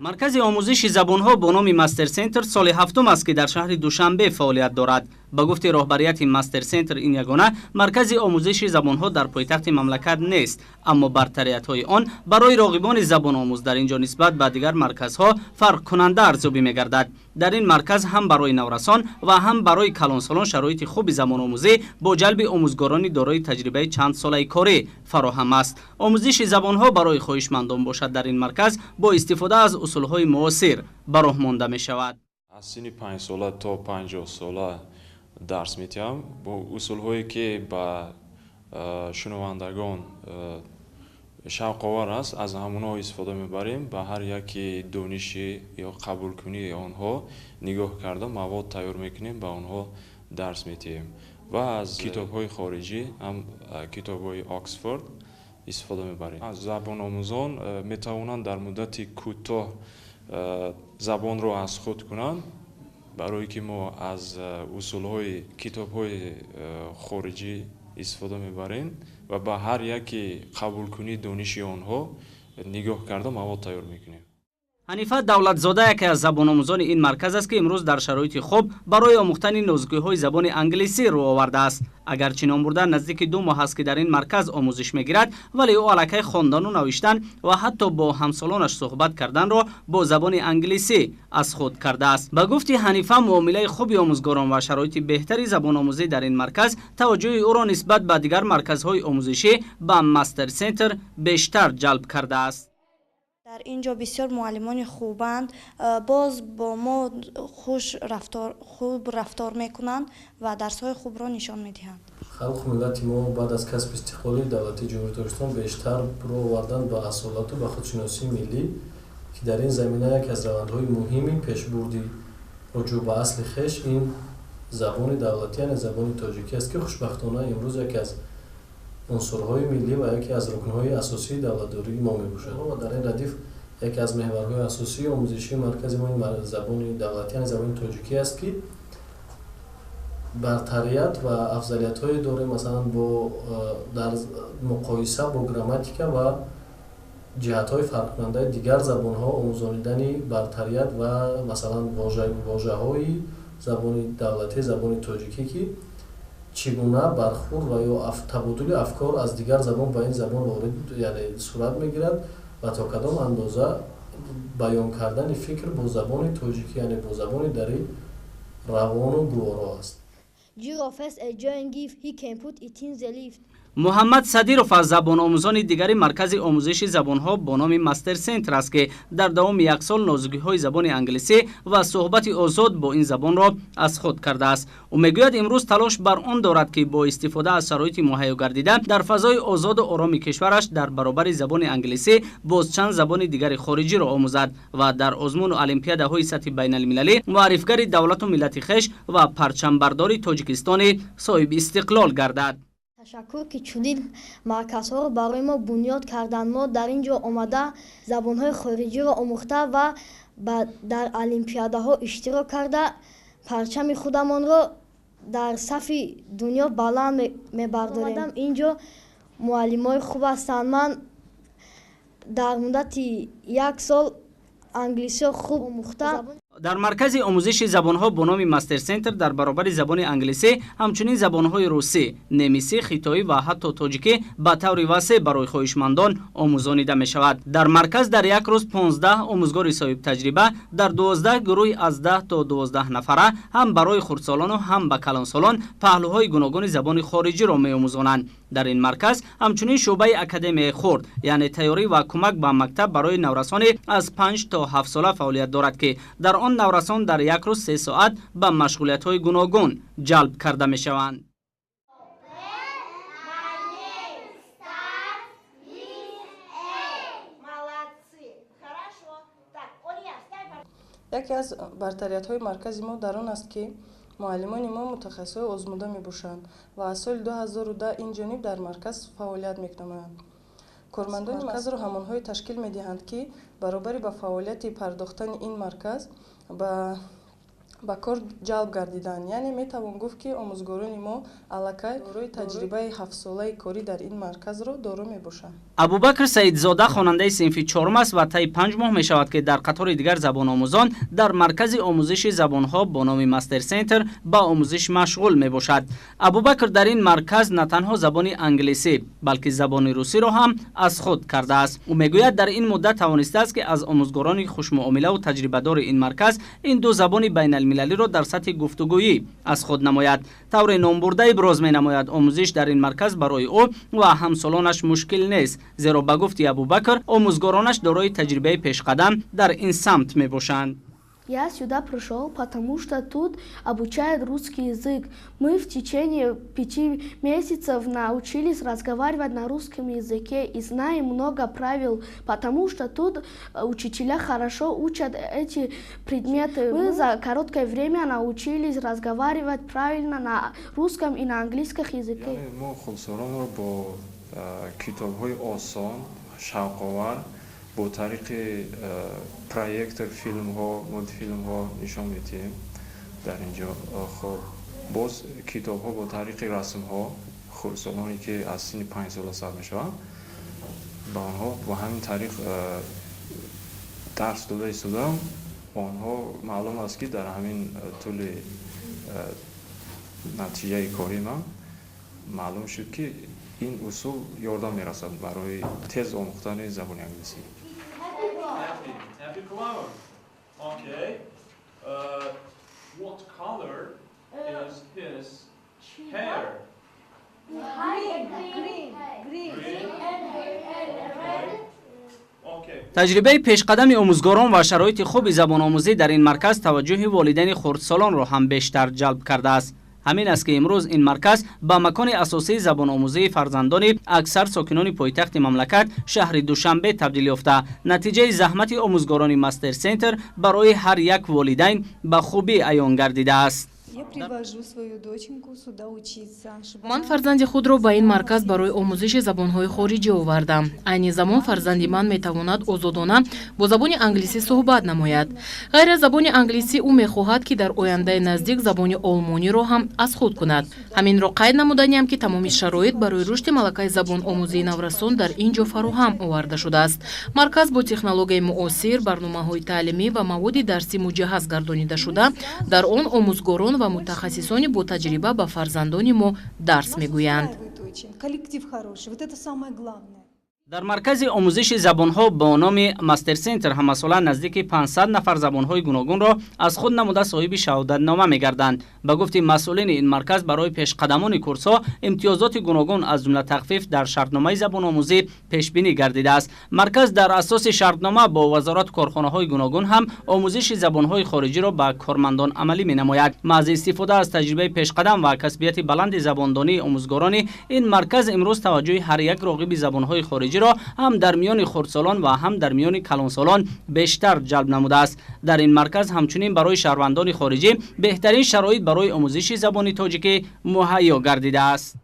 Маркази омӯзиши забонҳо бо номи Мастер Сентр соли ҳафтум аст, ки дар шаҳри Душанбе фаъолият дорад. Ба гуфти роҳбарияти Мастер Сентр, ин ягона маркази омӯзиши забонҳо дар пойтахти мамлакат нест, аммо бартариятҳои он барои роғибони забономӯз дар ин ҷо нисбат ба дигар марказҳо фарқкунанда арзёбӣ мегардад. Дар ин марказ ҳам барои наврасон ва ҳам барои калонсолон шароити хуби забономӯзӣ бо ҷалби омӯзгорони дорои таҷрибаи чандсолаи корӣ фароҳам аст. Омӯзиши забонҳо барои хоҳишмандон бошад, дар ин марказ бо истифода аз усулҳои муосир ба роҳ монда мешавад. Аз синни 5-сола то 50-сола дарс медиҳам бо усулҳое, ки ба шунавандагон шавқовар аст, аз ҳамонҳо истифода мебарем. Ба ҳар яке дониши ё қабулкунии онҳо нигоҳ карда, мавод тайёр мекунем, ба онҳо дарс медиҳем ва аз китобҳои хориҷӣ ҳам, китобҳои Оксфорд истифода мебарем. Забономӯзон метавонанд дар муддати кӯтоҳ забонро аз худ кунанд, барое ки мо аз усулҳои китобҳои хориҷӣ истифода мебарем ва ба ҳар яке қабулкунии дониши онҳо нигоҳ карда, мавод тайёр мекунем. Ҳанифа Давлатзода яке аз забономӯзони ин марказ аст, ки имрӯз дар шароити хуб барои омӯхтани нозукиҳои забони англисӣ рӯ овардааст. Агарчи номбурда наздики 2 моҳ аст, ки дар ин марказ омӯзиш мегирад, вале ӯ аллакай хондану навиштан ва ҳатто бо ҳамсолонаш суҳбат карданро бо забони англисӣ аз худ кардааст. Ба гуфти Ҳанифа, муомилаи хуби омӯзгорон ва шароити беҳтари забономӯзӣ дар ин марказ таваҷҷӯҳи ӯро нисбат ба дигар марказҳои омӯзишӣ ба Мастер Сентр бештар ҷалб кардааст. Дар ин ҷо бисёр муаллимони хубанд, боз бо мо хуш рафтор, хуб рафтор мекунанд ва дарсҳои хубро нишон медиҳанд. Халқу миллати мо баъд аз касби истиқлоли давлатии Ҷумҳурии Тоҷикистон бештар рӯ овардан ба асолату ба худшиносии миллӣ, ки дар ин замина яке аз равандҳои муҳими пешбурди рӯҷӯъ ба асли хеш ин забони давлатӣ, яъне забони тоҷикӣ аст, ки хушбахтона имрӯз яке аз унсурҳои миллӣ ва яке аз рукнҳои асосии давлатдории мо мебошад. Ва дар ин радиф яке аз меҳварҳои асосии омӯзишии маркази мо забони давлатӣ, яъне забони тоҷикӣ аст, ки бартарият ва афзалиятҳое дорем, масалан, бо дар муқоиса бо грамматика ва ҷиҳатҳои фарқкунандаи дигар забонҳо, омӯзонидани бартарият ва масалан вожаҳои забони давлатӣ, забони тоҷикӣ, ки чӣ гуна бархурд ва ё табодули афкор аз дигар забон ба ин забон ворид, яъне сурат мегирад ва то кадом андоза баён кардани фикр бо забони тоҷикӣ, яъне бо забони дарӣ, равону гуворо аст. Giraffe a giant gift, he can put it in the lift. Муҳаммад Садиров аз забономӯзони дигари маркази омӯзиши забонҳо бо номи Мастер Сентр аст, ки дар давоми як сол нозукиҳои забони англисӣ ва суҳбати озод бо ин забонро аз худ кардааст. Ӯ мегӯяд, имрӯз талош бар он дорад, ки бо истифода аз шароити муҳайё гардида дар фазои озоду ороми кишвараш дар баробари забони англисӣ боз чанд забони дигари хориҷиро омӯзад ва дар озмуну олимпиадаҳои сатҳи байналмилалӣ муаррифгари давлату миллати хеш ва парчамбардори Тоҷикистони соҳиби истиқлол гардад. Ташаккур, ки чунин марказҳоро барои мо бунёд карданд. Мо дар ин ҷо омада, забонҳои хориҷиро омӯхта ва дар олимпиадаҳо иштирок карда, парчами худамонро дар сафи дунё баланд мебардорем. Ин ҷо муаллимои хуб ҳастанд. Ман дар муддати як сол англисиро хуб омӯхта. Дар маркази омӯзиши забонҳо бо номи Мастер Сентр дар баробари забони англисӣ ҳамчунин забонҳои русӣ, немисӣ, хитоӣ ва ҳатто тоҷикӣ ба таври васеъ барои хоҳишмандон омӯзонида мешавад. Дар марказ дар як рӯз 15 омӯзгори соҳибтаҷриба дар 12 гурӯҳи аз 10 то 12 нафара ҳам барои хурдсолону ҳам ба калонсолон паҳлӯҳои гуногуни забони хориҷиро меомӯзонанд. Дар ин марказ ҳамчунин шӯъбаи академияи хурд, яъне тайёрӣ ва кӯмак ба мактаб барои наврасони аз 5 то 7 сола фаъолият дорад, ки дар он наврасон дар як рӯз 3 соат ба машғулиятҳои гуногун ҷалб карда мешаванд. Яке аз бартариятҳои маркази мо дар он аст, ки муаллимони мо мутахассисҳои озмуда мебошанд ва аз соли 2010 ин ҷониб дар марказ фаъолият менамоянд. Кормандони марказро ҳамонҳое ташкил медиҳанд, ки баробари ба фаъолияти пардохтани ин марказ ба ба кор ҷалб гардиданд. Яъне метавон гуфт, ки омӯзгорони мо аллакай дорои таҷрибаи ҳафтсолаи корӣ дар ин марказро доро мебошанд. Абубакр Саидзода хонандаи синфи чорум аст ва таи 5 моҳ мешавад, ки дар қатори дигар забономӯзон дар маркази омӯзиши забонҳо бо номи Мастер Сентр ба омӯзиш машғул мебошад. Абубакр дар ин марказ на танҳо забони англисӣ, балки забони русиро ҳам аз худ кардааст. Ӯ мегӯяд, дар ин муддат тавонистааст, ки аз омӯзгорони хушмуомилаву таҷрибадори ин марказ ин ду забони байналмилалиро дар сатҳи гуфтугӯӣ аз худ намояд. Тавре номбурда иброз менамояд, омӯзиш дар ин марказ барои ӯ ва ҳамсолонаш мушкил нест, зеро ба гуфти Абубакр омӯзгоронаш дорои таҷрибаи пешқадам дар ин самт мебошанд. Я сюда пришел, потому что тут обучают русский язык. Мы в течение 5 месяцев научились разговаривать на русском языке и знаем много правил, потому что тут учителя хорошо учат эти предметы. Мы за короткое время научились разговаривать правильно на русском и на английском языке. Мо хурдсолонро бо китобҳои осон, шавқовар, бо тариқи проектор, филмҳо, мултифилмҳо нишон медиҳем дар ин ҷо. Хоб, боз китобҳо бо тариқи расмҳо, хурдсолоне ки аз синни 5 сола сар мешаванд, ба онҳо бо ҳамин тариқ дарс дода истодаам. Онҳо маълум аст, ки дар ҳамин тӯли натиҷаи кори ман маълум шуд, ки ин усул ёрдам мерасад барои тез омӯхтани забони англисӣ. Happy clown. Okay. What color is his hair? Green. Green. Green. And red. Okay. Таҷрибаи пешқадами омӯзгорон ва шароити хуби забономӯзӣ дар ин марказ таваҷҷӯҳи волидайни хурдсолонро ҳам бештар ҷалб кардааст. Ҳамин аст, ки имрӯз ин марказ ба макони асосии забономӯзии фарзандони аксар сокинони пойтахти мамлакат, шаҳри Душанбе, табдил ёфта, натиҷаи заҳмати омӯзгорони Мастер Сентр барои ҳар як волидайн ба хубӣ аён гардидааст. Я привожу свою доченьку сюда учиться. Ман фарзанди худро ба ин марказ барои омӯзиши забонҳои хориҷӣ овардам. Айни замон фарзанди ман метавонад озодона бо забони англисӣ суҳбат намояд. Ғайр аз забони англисӣ, ӯ мехоҳад, ки дар ояндаи наздик забони олмониро ҳам аз худ кунад. Ҳаминро қайд намуданиам, ки тамоми шароит барои рушди малакаи забономӯзии наврасон дар ин ҷо фароҳам оварда шудааст. Марказ бо технологияи муосир, барномаҳои таълимӣ ва маводи дарсӣ муҷаҳҳаз гардонида шуда, дар он омӯзгорон ва мутахассисони ботаҷриба ба фарзандони мо дарс мегӯянд. Коллектив хороший. Вот это самое главное. Дар маркази омӯзиши забонҳо бо номи Мастер Сентр ҳамасола наздики 500 нафар забонҳои гуногунро аз худ намуда, соҳиби шаҳодатнома мегарданд. Ба гуфти масъулини ин марказ, барои пешқадамони курсҳо имтиёзоти гуногун, аз ҷумла тахфиф дар шартномаи забономӯзӣ, пешбинӣ гардидааст. Марказ дар асоси шартнома бо вазорату корхонаҳои гуногун ҳам омӯзиши забонҳои хориҷиро ба кормандон амалӣ менамояд. Маҳзи истифода аз таҷрибаи пешқадам ва касбияти баланди забондонии омӯзгорони ин марказ имрӯз таваҷҷӯҳи ҳар як роғиби забонҳои хориҷиро ҳам дар миёни хурдсолон ва ҳам дар миёни калонсолон бештар ҷалб намудааст. Дар ин марказ ҳамчунин барои шаҳрвандони хориҷӣ беҳтарин шароит барои омӯзиши забони тоҷикӣ муҳайё гардидааст.